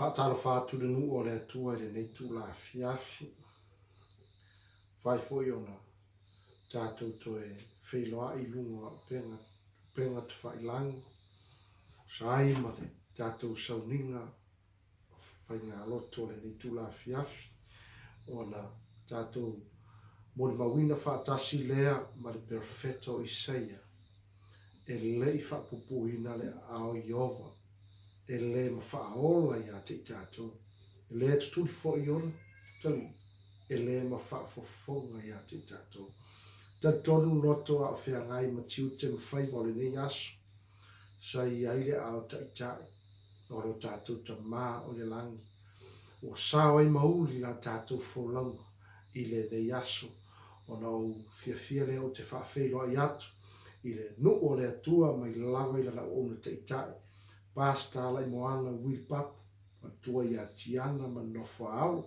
Faatalofa atu i le nuu o le Atua i lenei itula afiafi. Fai foi ona tatou toe feiloai i luga o upega, upega tafailagi, tusa ai ma le tatou sauniga faigalotu o lenei itula afiafi, ona tatou molimauina faatasi lea ma le Perofeta o Isaia, e le i faapupuina le aao o Ieova, e le mafaaola ia te i tatou, e le tutuli foi ona talii, e le mafaafofoga ia te i tatou. Talitonu loto a o feagai ma tiute ma faiva o lenei aso, sa i ai le aao taitai o lo tatou Tama o i le lagi, ua sao ai ma uli la tatou folauga i lenei aso, ona ou fiafia lea ou te faafeiloai atu i le nuu o le Atua mai lava i lana auauna taitai, Pastor Alaimoana Willie Papu, matua ia Tiana ma le nofo a alo.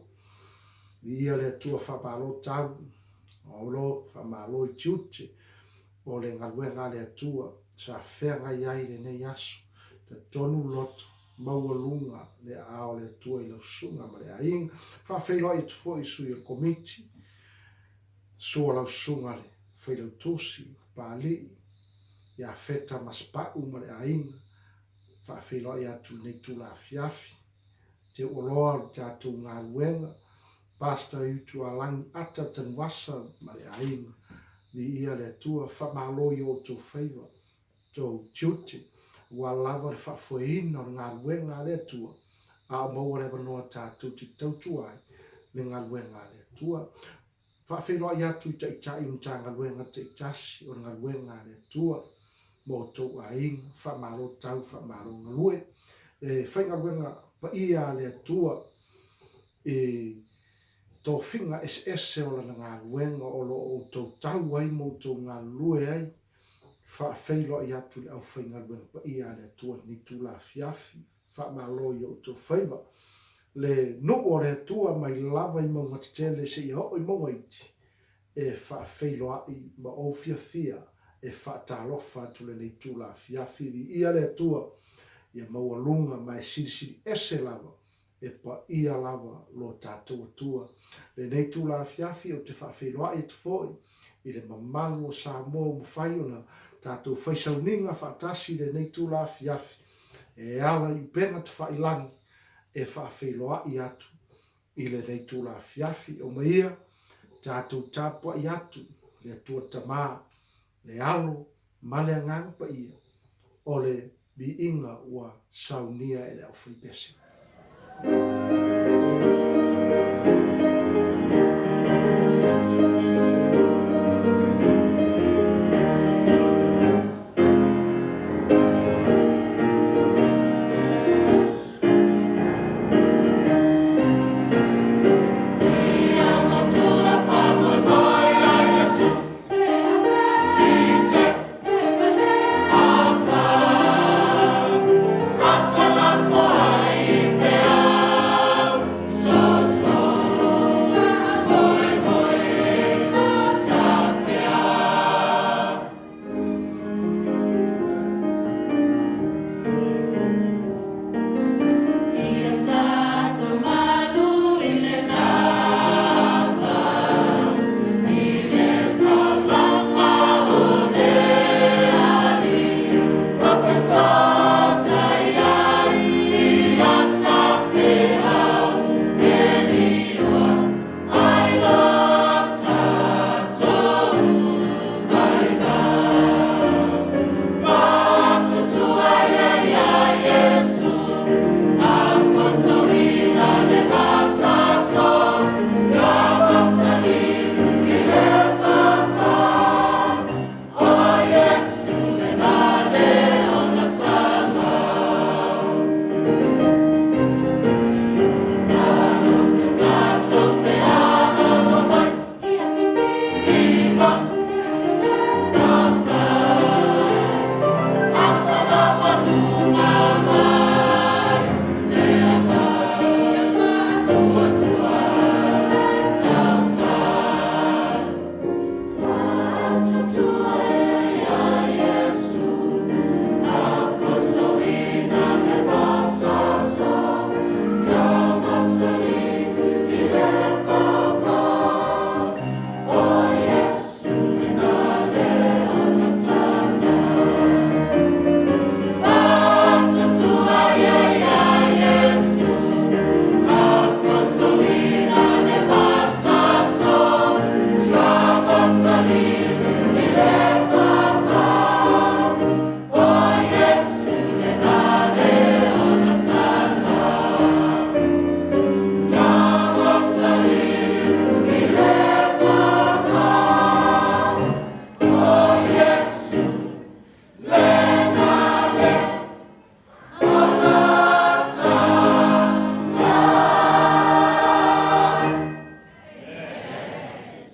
Viia le Atua faamalo tau, olo faamalo i tiute o le galuega a le Atua sa feagai ai i lenei aso. Talitonu loto maualuga le aao o le Atua i lau susuga ma le aiga. Faafeiloai atu foi i sui o le Komiti, sua lau susuga le Failautusi, Papalii, ia Feta Masepau ma le aiga. Faafeiloai atu i lenei itula afiafi. Teuoloa o le tatou galuega, Pastor Utualagi Ata Tanuvasa ma le aiga. Viia le Atua, faamalo i o outou faiva, outou tiute, ua lava le faafoeina o le galuega a le Atua, a o maua le avanoa tatou te tautua ai le galuega a le Atua. Faafeiloai atu i Taitai o Matagaluega taitasi o le galuega a le Atua ma outou aiga, faamalo tau, faamalo galue. Le faigaluega paia a le Atua i tofiga eseese o Lana galuega o lo o outou tau ai ma outou galulue ai, faafeiloai atu i le aufaigaluega paia a le Atua i lenei itula afiafi. Faamalo i outou faiva. Le nuu o le Atua mai lava i mauga tetele seia oo i mauga iti, e faafeiloai ma ou fiafia e faatalofa atu lenei itula afiafi. Viia le Atua ia maualuga ma e silisili ese lava E paia lava lo tatou Atua. Lenei itula afiafi ou te faafeiloai atu foi i le mamalu o Samoa ua mafai ona tatou fai sauniga faatasi i lenei itula afiafi e ala i upega tafailagi e faafeiloai atu i lenei itula afiafi. Omaia tatou tapuai atu le Atua Tama, le Alo ma le Agaga Paia o le viiga ua saunia e le aufaipese.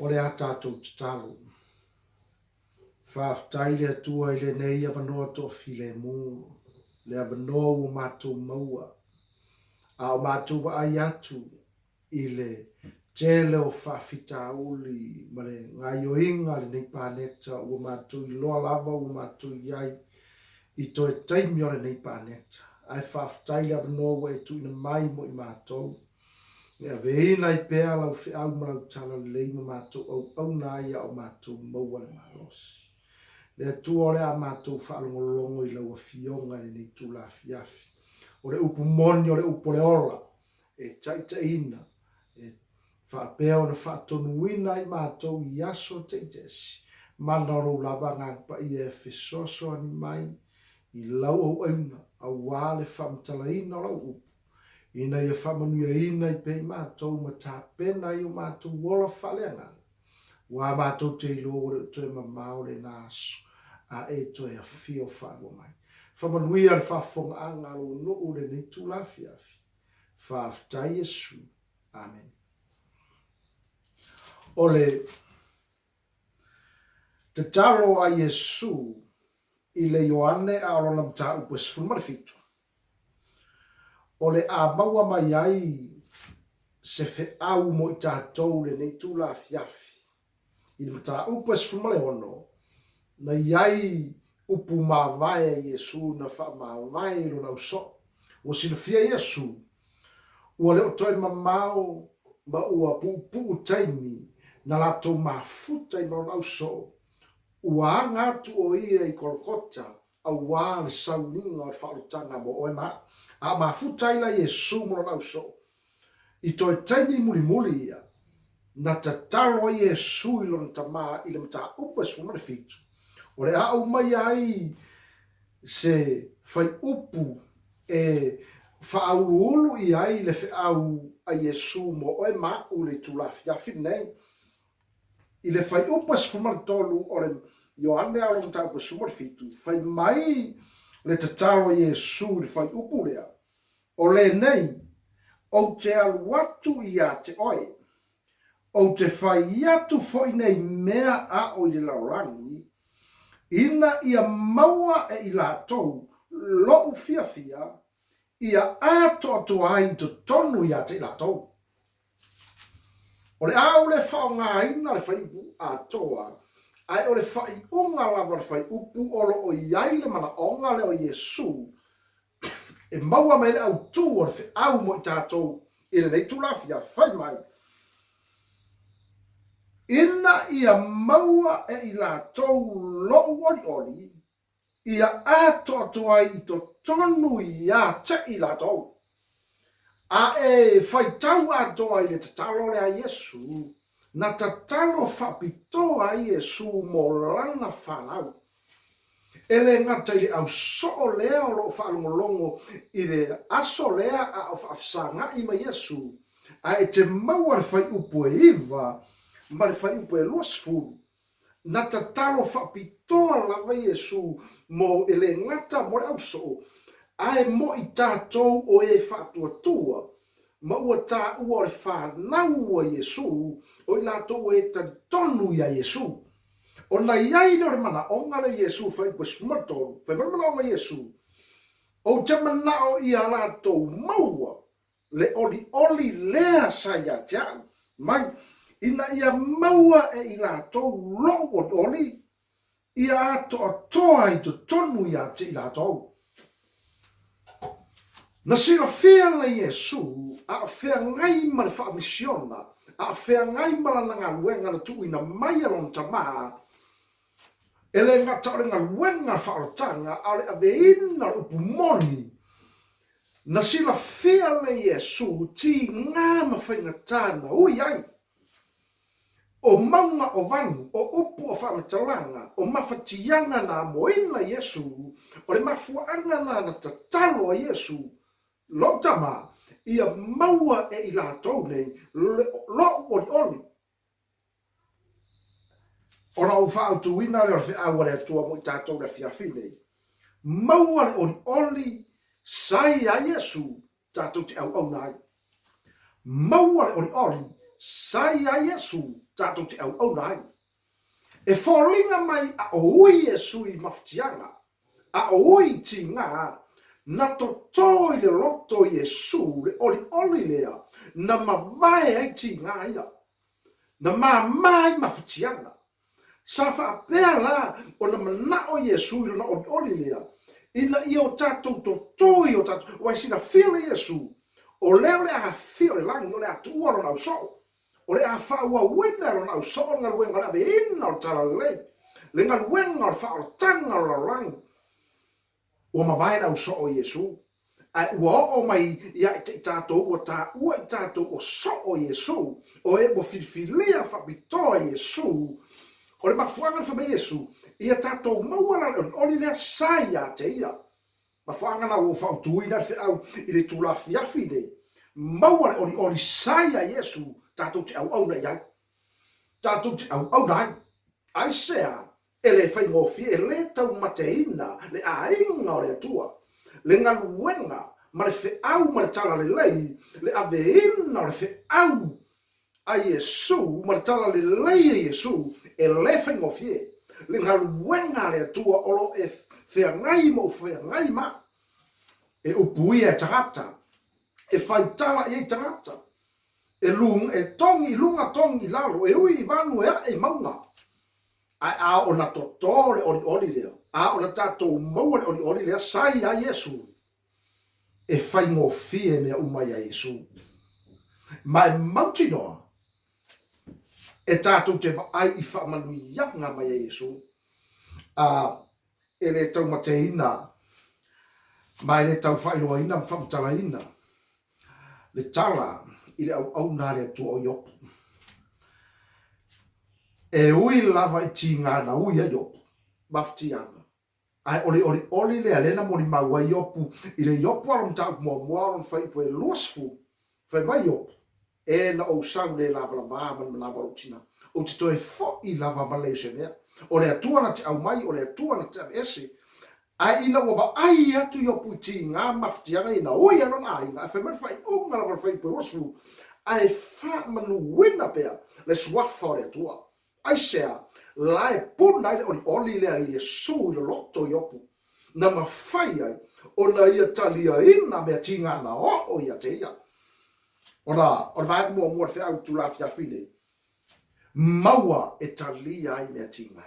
O le a tatou tatalo. Faafetai le Atua i lenei avanoa toafilemu, le avanoa ua matou maua, a o matou vaai atu i le tele o faafitauli ma le gaioiga a lenei paneta ua matou iloa lava ua matou i ai i toe taimi o lenei paneta. Ae faafetai le avanoa ua e tuuina mai mo i matou. E aveina ai pea lau feau ma lau talalelei ma matou auauna ai a o matou maua le malosi. Le Atua o le a matou faalogologo i lau Afioga i lenei itula afiafi. O le upu moni o le upu o le ola e taitaiina, e faapea ona faatonuina ai matou i aso taitasi. Mana o lou lava Agaga Paia e fesoasoani mai i lau auauna aua le faamatalaina o lau upu, ina ia faamanuiaina ai pea i matou ma tapena ai o matou ola faaleagaga, aua matou te iloa ua le o toe mamao lena aso a e toe afio faalua mai. Faamanuia le faafofogaaga a lou nuu i lenei itula afiafi. Faafetai Iesu. Amene. O le tatalo a Iesu i le Ioane a o lona mataupu e 17, o le a maua mai ai se feau mo i tatou i lenei itula afiafi. I le mataupu e 16, na i ai upu mavae a Iesu na faamavae i lona ausoo. Ua silafia Iesu, ua le o toe mamao ma ua puupuu taimi na latou mafuta ai ma lona ausoo, ua aga atu o ia i Kolokota aua le sauniga o le faaolataga mo oe ma a'u. A o mafuta ai la Iesu ma lona ausoo, I toe taimi mulimuli ia, na tatalo ai Iesu i lona Tama i le mataupu e 17, o le a aumaia ai se faiupu e faauluulu i ai le feau a Iesu mo oe ma a'u i le itula afiafi lenei. I le faiupu e 13 o le Ioane a o le mataupu e 17, fai mai le tatalo a Iesu i le faiupu lea, O lenei, ou te alu atu ia te oe, ou te fai atu foi nei mea aʻo i le lalolagi, ina ia maua e i latou loʻu fiafia, ia atoatoa ai i totonu ia te i latou. O le a ou le faaaogaina le faiupu atoa, ae o le faaiuga lava o le faiupu o lo o i ai le manaoga lea o Iesu e maua mai le autū o le feau mo i tatou i lenei itula afiafi, fai mai, Ina ia maua e i latou lou olioli, ia atoatoa ai i totonu ia te i latou. A e faitau atoa i le tatalo lea a Iesu, na tatalo faapitoa ai Iesu mo lana fanau. E le gata i le au soo lea o lo o faalogologo i le aso lea a o faafesagaʻi mai Iesu, ae e te maua le faiupu e 9 ma le faiupu e 20, na tatalo faapitoa lava Iesu mo e le gata mo le au soo, ae mo i tatou o e faatuatua ma ua taua o le fanau a Iesu, o i latou e talitonu iā Iesu. Ona i ai lea o le manaoga lea Iesu fai 13, fai mai le manaoga Iesu, Ou te manao ia latou maua le olioli lea sa ia te au, mai, ina ia maua e i latou lou olioli, ia atoatoa i totonu ia te i latou. Na silafia le Iesu a o feagai ma le faamisiona, a o feagai ma lana galuega na tuuina mai e lona Tama, e le gata o le galuega faaolataga, a o le aveina o le upu moni. Na silafia le Iesu tiga ma faigata na ui ai. O mauga o vanu, o upu o faamatalaga, o mafatiaga na amoina Iesu, o le mafuaaga na na tatalo ai Iesu, Lou Tama, ia maua e i latou nei lou olioli. Ona ou faaautuina lea o le feau a le Atua mo i tatou i le afiafi nei, maua le olioli sa i ai Iesu tatou te auauna ai. Maua le olioli Sa iā Iesu tatou te auauna ai. E foliga mai a o ui Iesu i mafatiaga, a o ui i tigā, na totō i le loto o Iesu le olioli lea na mavae ai tigā ia, na māmā ai mafatiaga. Sa faapea la ona manao Iesu i lona olioli lea, ina ia o tatou totō i o tatou, aua e silafia le Iesu, o lea o le a afio i le lagi, o le a tuua lona ausoo. O le a faaauauina e lona ausoo le galuega o le aveina o le Talalelei, le galuega o le faaolataga o le lalolagi. Ua mavae le ausoo o Iesu, ae ua oo mai ia i tatou ua taua i tatou o soo o Iesu, o e ua filifilia faapitoa e Iesu. O le mafuaaga na fai mai ai Iesu, ia tatou maua la le olioli lea sa ia te ia. Mafuaaga na ua ou fautuina le feau i le itula afiafi nei, maua le olioli sa ia Iesu tatou te auauna i ai. Tatou te auauna ai. Aisea? E le faigofie, e le taumateina le aiga o le Atua, le galuega ma le feau ma le talalelei, le aveina o le feau a Iesu ma le talalelei a Iesu, e le faigofie le galuega a le Atua o lo o e feagai ma ou feagai ma au. E upuia e tagata, e faitala i ai tagata, e e togi i luga togi i lalo, e ui i vanu e ae i mauga. Ae a oo na totō le olioli lea, a oo na tatou maua le olioli lea, sa iā Iesu, e faigofie mea uma iā Iesu. Ma e mautinoa e tatou te vaai i faamanuiaga mai a Iesu, a e le taumateina ma e le tau faailoaina ma faamatalaina le tala i le auauna a le Atua o Iopu. E ui lava i tiga na ui ai Iopu, mafatiaga, Ae o le olioli lea, lea na molimau ai Iopu i le Iopu a lona mataupu muamua o lona fuaiupu e 20, fai mai Iopu, E na ou sau le lavalava ma le manava o lou tina, ou te toe foi lava ma le leai o se mea. O le Atua na te aumai, o le Atua na te aveese. Ae ina ua vaai atu Iopu i tiga ma mafatiaga ia na ui ai lona aiga, ae fai mai le faaiuga lava o le fuaiupu e 20, Ae faamanuina pea le suafa o le Atua. Aisea? La e puna ai le olioli lea i Iesu i loloto o Iopu, na mafai ai ona ia taliaina mea tiga na oo ia te ia. Ona o le vaega muamua o le feau itula afiafi nei, maua e talia ai mea tiga.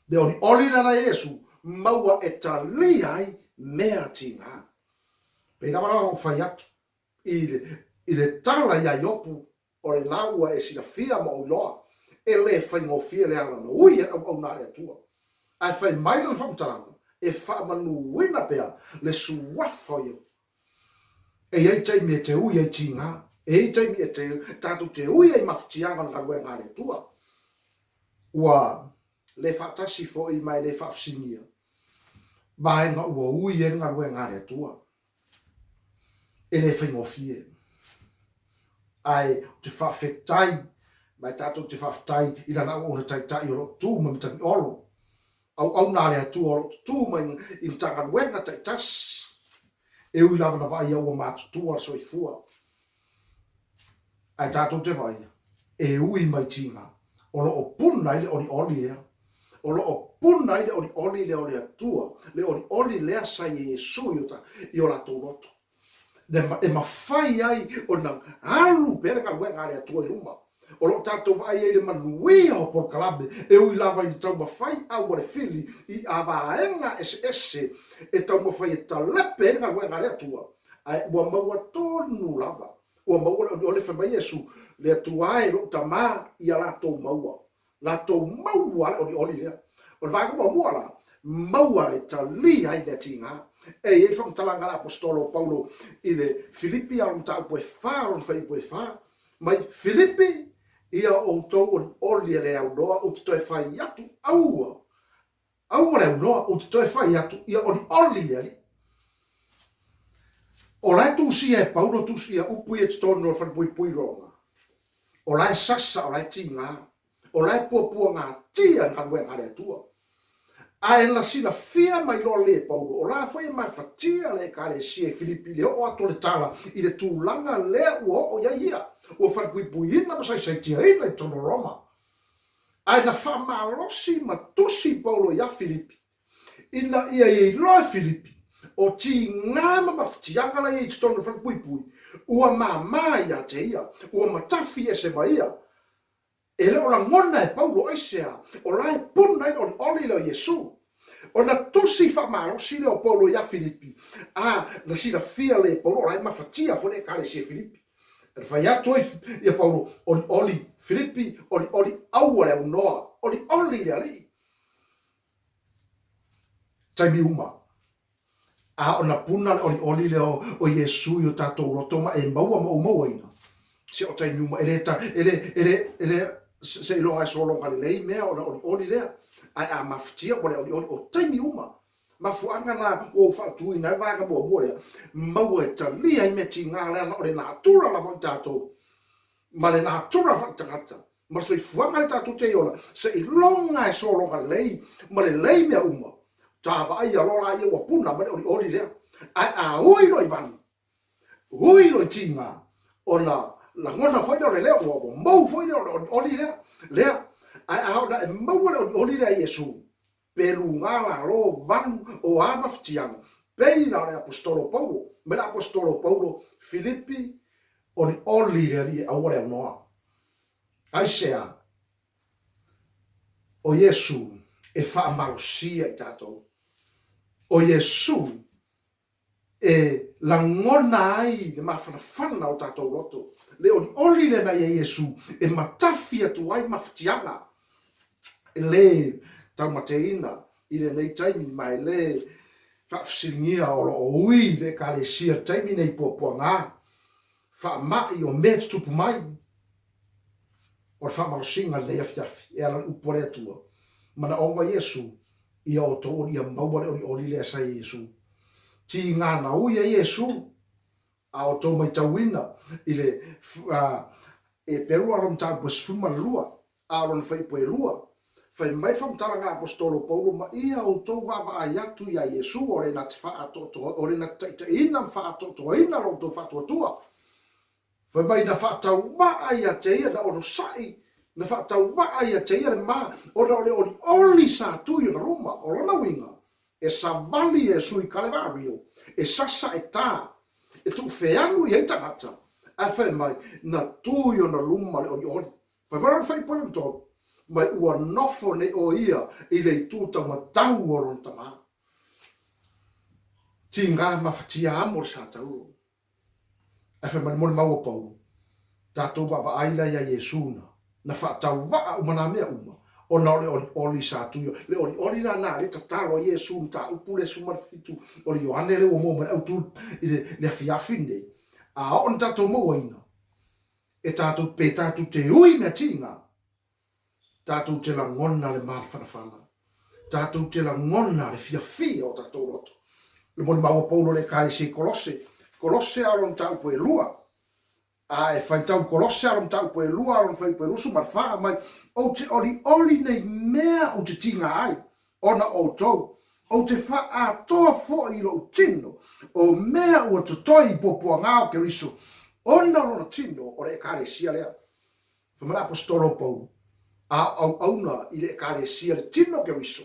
Le olioli lea na Iesu, maua e talia ai mea tiga. Pei lava la ona ou fai atu i le tala ia Iopu, O lena ua e silafia ma ou iloa, e le faigofie le ala na ui ai le auauna a le Atua. Ae fai mai lana faamatalaga, e faamanuina pea le suafa o Iehofa. E i ai taimi e te ui ai tiga, e i ai taimi e te, tatou te ui ai mafatiaga o le galuega a le Atua. Ua le faatasi foi ma e le faafesigia vaega ua ui ai le galuega a le Atua. E le faigofie. Ae ou te faafetai, ma e tatou te faafetai i Lana auauna taitai o lo o tu mai Matagiolo, auauna a le Atua o lo o tutū mai i Matagaluega taitasi, e ui lava na vaaia ua matutua le soifua. Ae tatou te vaaia, e ui mai tiga, o lo o puna ai le olioli lea, o lo o puna ai le olioli lea o le Atua, le olioli lea sa i Iesu i o, i o latou loto, e mafai ai ona alu pea le galuega a le Atua i luma. O lo o tatou vaai ai i le manuia o polokalame, e ui lava i le taumafai au a le fili i a vaega eseese e taumafai e talepe ai le galuega a le Atua, ae ua maua tonu lava, ua maua le olioli, fai mai Iesu, Le Atua e, lou Tama, ia latou maua, latou maua le olioli lea. O le vaega muamua la, maua e talia ai mea tiga. E i ai le faamatalaga a le Aposetolo o Paulo i le Filipi a o le mataupu e fa, lona fuaiupu e fa, mai Filipi, ia outou olioli e le aunoa, ou te toe fai atu, aua, Aua le aunoa, ou te toe fai atu, ia olioli le Alii. O la e tusia e Paulo tusia upu ia i totonu o le falepuipui Roma. O la e sasa, o la e tiga, o la e puapuagatia le galuega a le Atua. Ae na silafia mai loa le Paulo, o la foi e mafatia le Ekalesia i Filipi i le oo atu o le tala i le tulaga lea ua oo i ai ia, ua falepuipuiina ma saisaitiaina i totonu o Roma. Ae na faamalosi ma tusi Paulo iā Filipi, ina ia iloa e Filipi, o tiga ma mafatiaga la i ai i totonu o le falepuipui, ua mama ia te ia, ua matafi ese ma ia. E le o lagona e Paulo aisea o la e puna ai le olioli lea o Iesu. Ona tusi faamalosi lea o Paulo iā Filipi, a na silafia lea e Paulo o la e mafatia foi le Ekalesia i Filipi. Na fai atu ai ia Paulo, Olioli Filipi, olioli aua le aunoa, olioli le Alii. Taimi uma. A ona puna le olioli lea o Iesu i o tatou loto ma e maua ma ou mauaina, se o taimi uma, e le ta, e le, e le, e le, seiloga e sologa lelei mea ona olioli lea. Ae a mafatia ua le olioli, o taimi uma. Mafuaaga na ua ou faautuina ai le vaega muamua lea, maua e talia ai mea tiga leaga o le natura lava o i tatou ma le natura faaletagata ma le soifuaga lea tatou te ola, seiloga e sologa lelei ma lelei mea uma, ta vaaia loa laia ua puna mai le olioli lea. Ae a ui loa i vanu, ui loa i tiga, ona lagona foi lea o le leo, ua mou foi lea o le olioli lea, lea. Ae a ona e maua le olioli lea a Iesu, pe luga lalo vanu o a mafatiaga, pei la o le Aposetolo Paulo, mai le Aposetolo Paulo, Filipi, olioli le Alii e aua le aunoa. Aisea? O Iesu e faamalosia i tatou. O Iesu e lagona ai le mafanafana o tatou loto, le olioli lena ia Iesu e matafi atu ai mafatiaga e le taumateina i lenei taimi ma e le faafesiligia o lo o ui le Ekalesia i le taimi nei i puapuaga faamai o mea e tutupu mai. O le faamalosiga i lenei afiafi e ala i le upu a le Atua, manaoga o Iesu ia outou oli ia maua le olioli lea sa ia Iesu. Tiga na ui ai Iesu, a outou maitauina i le Eperu a lona mataupu e 12, a o lona fuaiupu e 2, fai mai le faamatalaga a le Aposetolo Paulo, Ma ia outou vaavaai atu iā Iesu, o le na te faaatoatoa, o le na te taitaiina ma faaatoatoaina lo outou faatuatua. Fai mai na faatauvaa ia te ia, na onosai, na faatauvaa ia te ia le ma, ona o le olioli sa tu i ona luma. O lona uiga, e savali Iesu i Kalevario, e sasa e tā, e tuufeanu i ai tagata, ae fai mai, na tu i ona luma le olioli. Fai mai lona fuaiupu lona tolu, mai ua nofo nei o ia i le itu taumatau o lona Tama. Tiga mafatia amo le sa taulo. Ae fai mai le molimau o Paulo, Tatou vaavaai la iā Iesu na, na faatauvaa uma nā mea uma, ona o le olioli sa tui, le olioli la na lea tatalo ai Iesu mataupu le 17 o le Ioane lea ua maua mai le autu i le, le afiafi lenei, a oo ina tatou mauaina, e tatou, pe tatou te ui mea tiga, Tatou te lagona le mafanafana. Tatou te lagona le fiafia o tatou loto. Le molimau a Paulo i le Ekalesia i Kolose, Kolose a lona mataupu e lua, a e faitau Kolose a lona mataupu e lua a lona fuaiupu e 24 mai, Ou te olioli nei mea ou te tiga ai, ona o outou, ou te faaatoa foi i lou tino, o mea ua totoe i puapuaga o Keriso, ona o lona tino o le Ekalesia lea. Fai mai le Aposetolo o Paulo, a o auauna i le Ekalesia le tino o Keriso,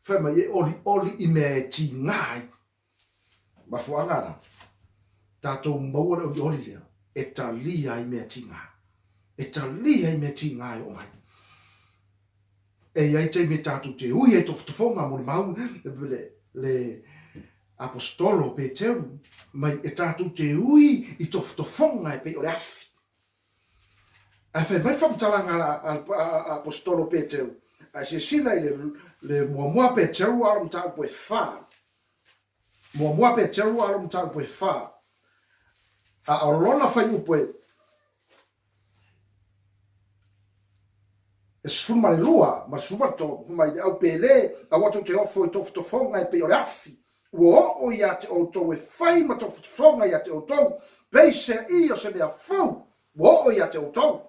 fai mai e olioli i mea e tiga ai. Mafuaaga na, tatou maua le olioli lea e talia ai mea tiga. E talia ai mea tiga e oo mai. E i ai taimi e tatou te ui ai tofotofoga molimau le, le Aposetolo o Peteru mai e tatou te ui i tofotofoga e pei o le afi. Ae fai mai le faamatalaga a le Aposetolo Peteru, a e silasila i le muamua Peteru a o le mataupu e fa, muamua Peteru a o le mataupu e fa, a o lona fuaiupu e 12 ma le 13, fai mai le au pele, aua tou te ofo i tofotofoga e pei o le afi, Ua oo ia te outou e fai ma tofotofoga ia te outou, peisea i o se mea fou ua oo ia te outou.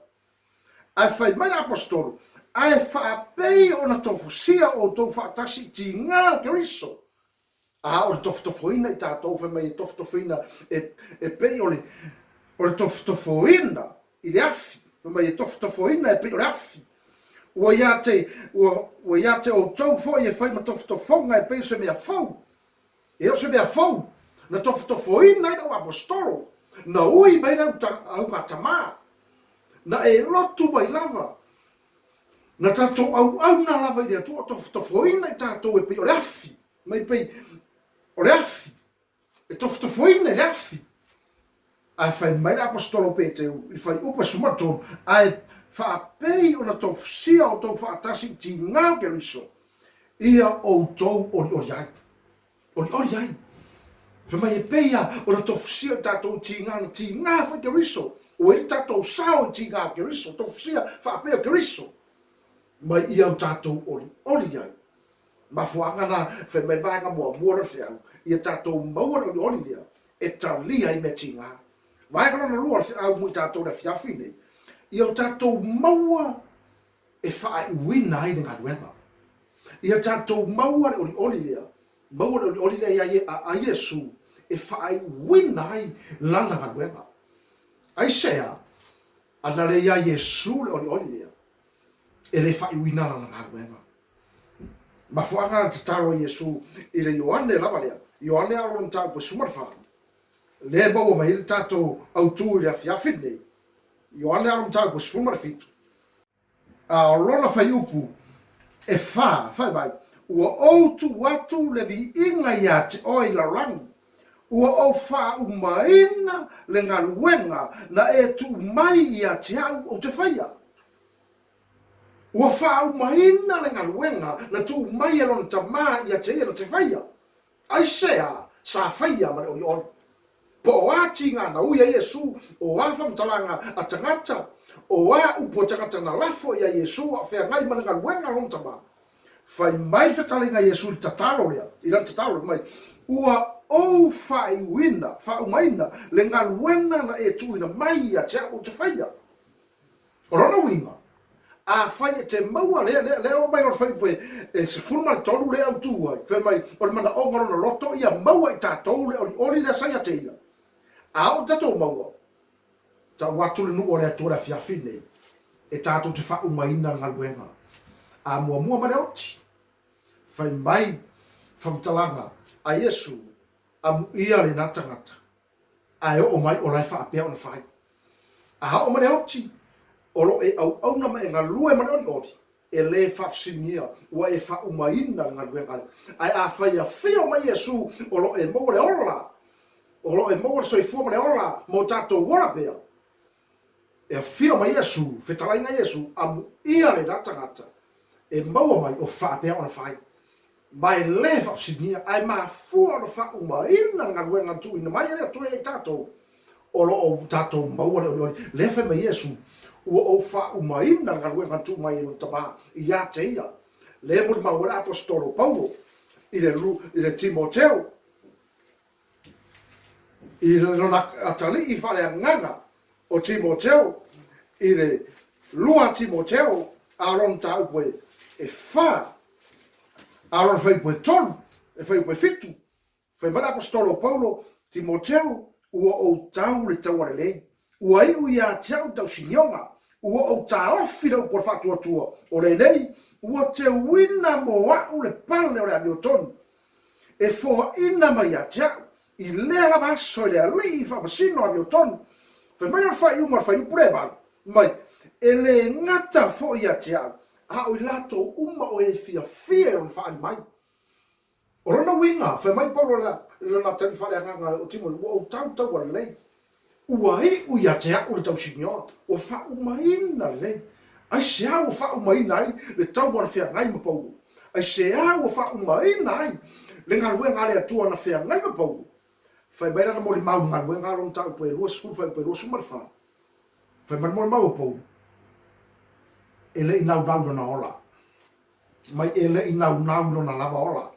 Ae fai mai le Aposetolo, Ae faapei ona tofusia outou faatasi i tiga o Keriso. A o le tofotofoina i tatou, fai mai e tofotofoina e, e pei o le, o le tofotofoina i le afi, fai mai e tofotofoina e pei o le afi. Ua ia te, ua, ua ia te outou foi e fai ma tofotofoga e pei o se mea fou. E o se mea fou, na tofotofoina ai lau aposetolo, na ui mai le augatamā, na e lotu mai lava, Na tatou auauna lava i le Atua o tofotofoina i tatou e pei o le afi, mai pei o le afi, e tofotofoina i le afi. Ae fai mai le Aposetolo o Peteru i le fuaiupu e 13, Ae faapei ona tofusia outou faatasi i tiga o Keriso, ia outou olioli ai. Olioli ai. Fai mai e pei a ona tofusia i tatou i tiga na tiga foi Keriso. Ua i le tatou sao i tiga o Keriso, tofusia faapea o Keriso. Mai ia o tatou olioli ai. Mafuaaga na, fai mai le vaega muamua lea o le feau, ia tatou maua le olioli lea e talia ai mea tiga. Vaega lona lua o le feau mo i tatou i le afiafi nei, ia o tatou maua e faaiuina ai le galuega. Ia tatou maua le olioli lea, maua le olioli lea ia a Iesu e faaiuina ai lana galuega. Aisea? Ana le iā Iesu le olioli lea, e le faaiuina lana galuega. Mafuaaga na tatalo ai Iesu i le Ioane lava lea, Ioane a lona mataupu e 14, lea e maua mai ai le tatou autu i le afiafi lenei, Ioane a lona mataupu e 17, A o lona fuaiupu e fa, fai mai, Ua ou tuu atu le viiga ia te oe i lalolagi, ua ou faaumaina le galuega na e tuu mai ia te au ou te faia. Ua faaumaina le galuega na tuu mai e lona Tama ia te ia na te faia. Aisea sa faia ma le olioli? Po o a tiga na ui ai Iesu, o a faamatalaga a tagata, o a upu a tagata na lafo ia Iesu a o feagai ma le galuega a lona Tama. Fai mai le fetalaiga a Iesu i le tatalo lea, i lana tatalo, fai mai, Ua ou faaiuina, faaumaina le galuega na e tuuina mai ia te au ou te faia. O lona uiga, afai e te maua lea, lea, lea oo mai lona fuaiupu e, e 13 lea e autu ai, fai mai, o le manaoga o lona loto ia maua i tatou le olioli lea sa ia te ia. A oo i tatou maua, tau atu le nuu o le Atua i le afiafi lenei, e tatou te faaumaina le galuega. A muamua ma le oti, fai mai faamatalaga a Iesu, amuia lena tagata ae oo mai o la e faapea ona fai. A oo mai le oti, o lo o e auauna ma e galue ma le olioli, e le faafesiligia ua e faaumaina le galuega lea. Ae afai e afio mai Iesu, o lo o e maua le ola, o lo o e maua le soifua ma le ola ma o tatou ola pea, e afio mai Iesu, fetalaiga Iesu, amuia lena tagata e maua mai o faapea ona fai. Ma e le faafesiligia, ae mafua ona faaumaina le galuega na tuuina mai e le Atua ia i tatou, o lo o tatou maua le olioli. Lea fai mai Iesu, Ua ou faaumaina le galuega na tuu mai e lona Tama ia te ia. Lea e molimau ai le Aposetolo o Paulo i le, i le Timoteo, i lona atalii faaleagaga o Timoteo, i le 2 Timoteo, a o lona mataupu e fa, a o lona fuaiupu e tolu, e fuaiupu e fitu, fai mai le Aposetolo o Paulo, Timoteo, ua ou tau le taua lelei, ua iu ia te au le tausinioga, ua ou taofi le upu a le faatuatua, o lenei, ua teuina mo a'u le pale o le amiotonu, e foaina mai ia te a'u, i lea lava aso e le Alii faamasino amiotonu. Fai mai o le faaiuga o le fuaiupu lea e valu mai, e le gata foi ia te a'u, a o i latou uma o e fiafia i lona faaali mai. O lona uiga, fai mai Paulo i lona atalii faaleagaga o Timoti, ua ou tau taua lelei, ua iu ia te a'u le tausinioa, ua faaumaina lelei. Aisea ua faaumaina ai le taua na feagai ma Paulo? Aisea ua faaumaina ai le galuega a le Atua na feagai ma Paulo? Fai mai lana molimau i le galuega a lona mataupu e 20 fuaiupu e 24. Fai mai le molimau o Paulo, e le i naunau i lona ola. Mai e le i naunau i lona lava ola.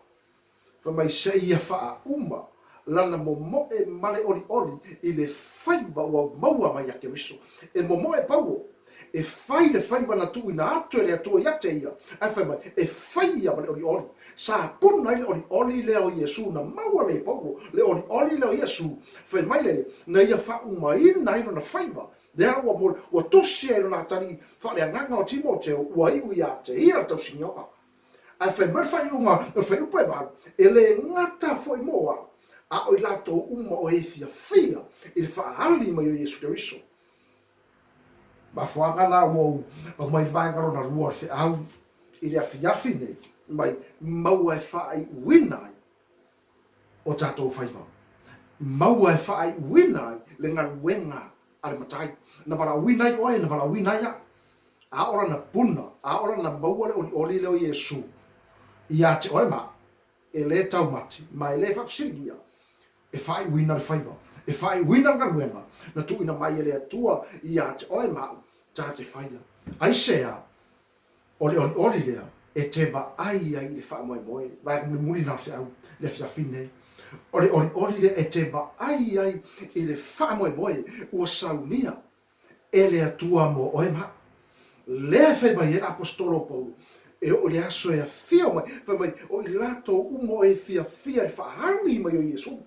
Fai mai se i ia faauma lana momoe ma le olioli i le faiva ua maua mai ia Keriso. E momoe Paulo. e fai le faiva na tuuina atu e le Atua ia te ia, ae fai mai, e fai ia ma le olioli. Sa puna ai le olioli lea o Iesu na maua nei e Paulo, le olioli lea o Iesu, fai mai lea ia, na ia faaumaina ai lona faiva, lea ua mo, ua tusi ai lona atalii faaleagaga o Timoteo, ua iu ia te ia le tausinioga. Ae fai mai le faaiuga o le fuaiupu e 8, e le gata foi mo au, a o i latou uma o e fiafia i le faaali mai o Iesu Keriso. Mafuaaga la ua ou aumai le vaega lona lua o le feau i le afiafi nei, mai maua e faaiuina ai o tatou faiva. Maua e faaiuina ai le galuega a le Matai. Na valaauina ai oe, na valaauina ai au. A o lana puna, a o lana maua le olioli lea o Iesu ia te oe ma au, e le taumate ma e le faafesiligia, e faaiuina le faiva, e faaiuina le galuega na tuuina mai e le Atua ia te oe ma au ta te faia. Aisea? O le olioli lea e te vaai ai i le faamoemoe, vaega mulimuli na o le feau i le afiafi nei. O le olioli lea e te vaai ai i le faamoemoe ua saunia e le Atua mo oe ma au. Lea e fai mai ai le Aposetolo o Paulo, e oo i le aso e afio mai, fai mai, o i latou uma o e fiafia i le faaali mai o Iesu.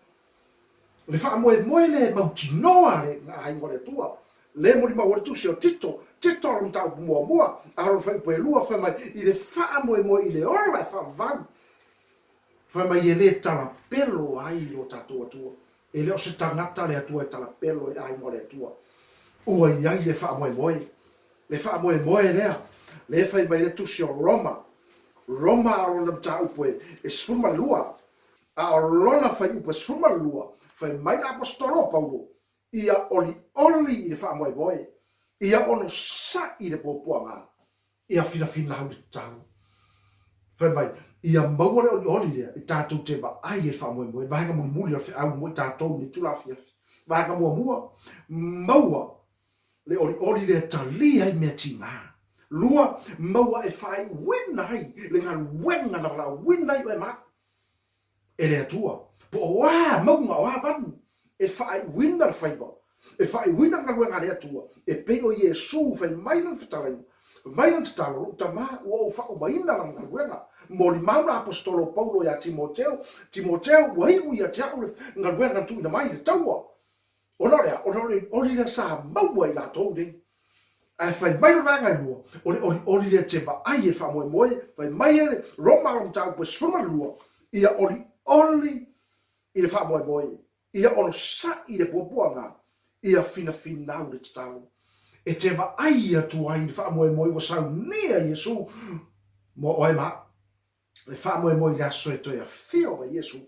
Le faamoemoe lea e mautinoa le aiga o le Atua, lea e molimau ai le tusi o Tito, Tito lona mataupu muamua, a lona fuaiupu e lua, fai mai, i le faamoemoe i le ola e faavavau, fai mai e le talapelo ai lo tatou Atua. E le o se tagata le Atua e talapelo i le aiga o le Atua. Ua i ai le faamoemoe. Le faamoemoe lea, lea e fai mai ai le tusi o Roma, Roma a lona mataupu e 12, a o lona fuaiupu e 12, fai mai le Aposetolo o Paulo, Ia olioli i le faamoemoe, ia onosai i le puapuaga, ia finafinau le tatalo. Fai mai, ia maua le olioli lea e tatou te vaai ai i le faamoemoe, le vaega mulimuli o le feau mo i tatou i lenei itula afiafi. Vaega muamua, maua le olioli lea e talia ai mea tiga. Lua, maua e faaiuina ai le galuega na valaauina ai oe ma au e le Atua, po o a mauga, o a vanu e faaiuina le faiva, e faaiuina le galuega a le Atua, e pei o Iesu fai mai lana fetalaiga, fai mai lana tatalo, Lou tama, ua ou faaumaina lana galuega. Molimau le Aposetolo o Paulo ia Timoteo, Timoteo, ua iu ia te au le galuega na tuuina mai i le taua. Ona o le a? Ona o le olioli lea sa maua e i latou nei. Ae fai mai le vaega e lua, o le olioli lea te vaai e le faamoemoe, fai mai e le Roma lona mataupu e 12, ia olioli i le faamoemoe, ia onosai i le puapuaga, ia finafinau le tatalo. E te vaai atu ai i le faamoemoe ua saunia Iesu mo oe ma au. Le faamoemoe i le aso e toe afio mai Iesu.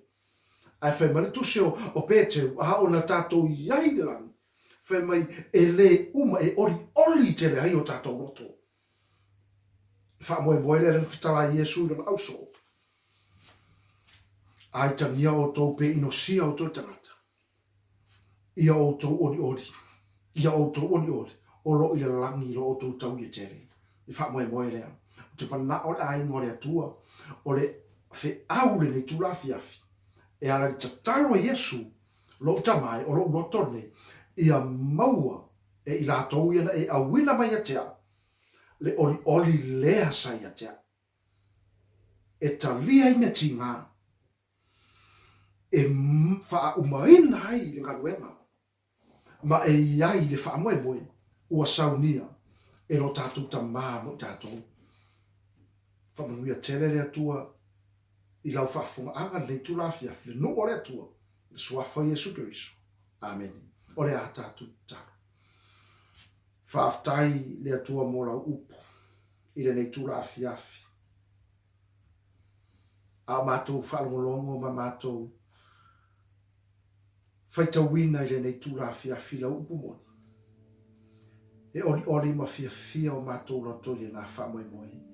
Ae fai mai le tusi o Peteru, a o na tatou i ai i le lagi, fai mai e le uma, e olioli tele ai o tatou loto. Le faamoemoe lea lea na fetalai Iesu i lona ausoo. A itagia outou pe inosia outou i tagata, ia outou olioli, ia outou olioli, o lo o i le lagi lo outou tau ia tele. Le faamoemoe lea. Ou te manao le aiga o le Atua, o le feau lenei itula afiafi, e ala i le tatalo a Iesu, lou Tama e, o lou loto lenei, ia maua e i latou ia na e auina mai ia te au, le olioli lea sa ia te au. E talia ai mea tiga, e faaumaina ai le galuega ma e i ai le faamoemoe ua saunia e lo tatou Tama mo i tatou. Faamanuia tele le Atua i lau faafofogaaga i lenei itula afiafi, le nuu o le Atua, i le Suafa o Iesu Keriso. Amene. O le a tatou tatalo. Faafetai le Atua mo lau upu i lenei itula afiafi. A o matou faalogologo ma matou faitauina i lenei itula afiafi i lau upu moni, e olioli ma fiafia o matou loto i lena faamoemoe.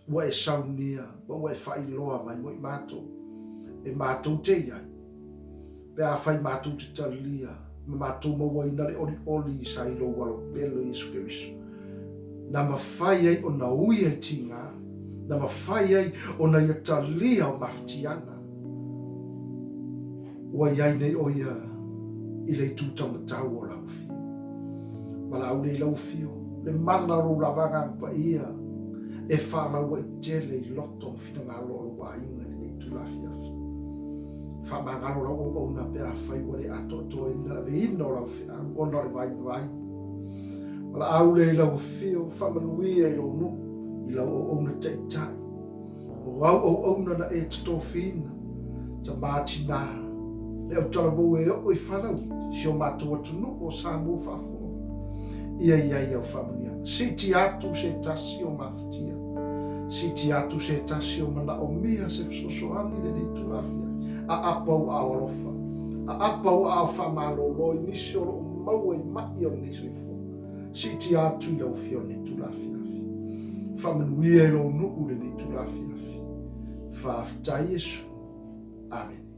Ua e saunia ma ua e faailoa mai mo i matou, e matou te i ai, pe afai matou te talia ma matou mauaina le olioli sa i lou alo pele o Iesu Keriso, na mafai ai ona ui ai tiga, na mafai ai ona ia talia o mafatiaga. Ua i ai nei ʻo ia i le itu taumatau o lau afio. Valaau lea i lau afio. Le mana o lou lava Agaga Paia e faalauaitele i loto ma finagalo o lou aiga i lenei itula afiafi. Faamagalo lau auauna pe afai ua le atoatoaina le aveina o lau feau ona o le vaivai. Valaau lea i lau afio, faamanuia i lou nuu, i lau auauna taitai. O au auauna na e totofiina, tama tina, le autalavou e oo i fanau si o matou atunuu o Samoa faafofoga. Ia i ai au faamanuiaga. Siitia atu se tasi o mafatia. Siitia atu se tasi o manaomia se fesoasoani i lenei itula afiafi. Aapa ou aao alofa. Aapa ou aao faamalolo i nisi o lo o maua i ma'i o lenei soifua. Siitia atu i lau Afioga i lenei itula afiafi. Faamanuia i lou nuu i lenei itula afiafi. Faafetai Iesu. Amene.